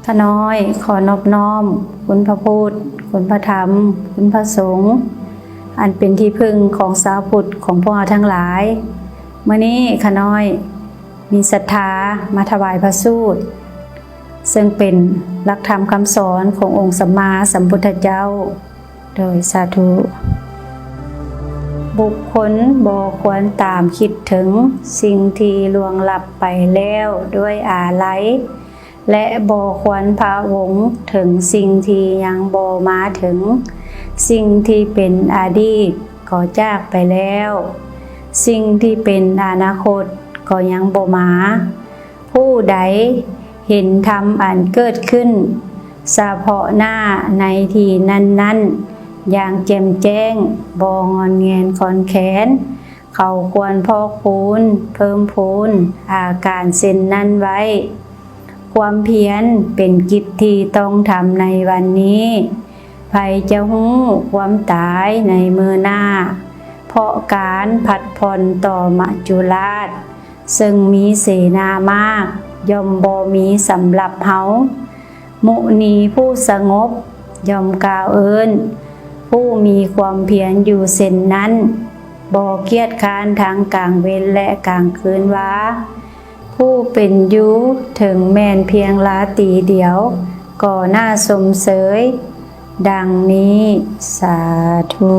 ຂ້ານ້ອຍຂໍນອບນ້ອມຄຸນພະພຸດ, ຄຸນພະທຳ, ຄຸນພະສົງ, ອັນເປັນທີ່ເພິ່ງຂອງຊາວພຸດຂອງພວກເຮົາທັງຫຼາຍ. ມື້ນີ້ຂ້ານ້ອຍມີສັດທາມາຖວາຍພະສູດ ເຊິ່ງເປັນຫຼັກທຳຄຳສອນຂອງອົງສຳມາສຳພຸດທະເຈົ້າ. ໂດຍສາທຸ. ບຸກຄົນບໍ່ຄວນຕາມຄິດເຖິງສິ່ງທີ່ລ່ວງລັບໄປແລ້ວດ້ວຍອາໄລ ແລະ ບໍ່ຄວນພະວົງເຖິງສິ່ງທີ່ຍັງບໍ່ມາເຖິງ. ສິ່ງທີ່ເປັນອະດີດກໍຈາກໄປແລ້ວ, ສິ່ງທີ່ເປັນອະນາຄົດກໍຍັງບໍ່ມາ. ຜູ້ໃດເຫັນທຳອັນເກີດຂຶ້ນສະເພາະໜ້າໃນທີ່ນັ້ນໆຢ່າງແຈ່ມແຈ້ງ, ບໍ່ງອນແງນຄອນແຄນ, ເຂົາຄວນພອກພູນເພີ່ມພູນອາການເຊັ່ນນັ້ນໄວ້. ຄວາມພຽນເປັນກິດທີ່ຕ້ອງທຳໃນວັນນີ້. ໃຜຈະຮູ້ຄວາມຕາຍໃນມື້ໜ້າ ເພາະການພັດຜ່ອນຕໍ່ມະຈຸລາດ ເຊິ່ງມີເສນາມາກ ຍ່ອມບໍ່ມີສຳລັບເຮົາ. ມຸນີຜູ້ສະຫງົບຍ່ອມກ່າວເອີ້ນຜູ້ມີຄວາມພຽນຢູ່ເຊັ່ນນັ້ນ, ບໍ່ກຽດຄ້ານທັງກາງເວັນ ແລະ ກາງຄືນວ່າ, ຜູ້ເປັນຢູ່ເຖິງແມ່ນພຽງລາຕີດຽວກໍໜ້າຊົມເຊີຍ. ດັ່ງນີ້ ສາທຸ.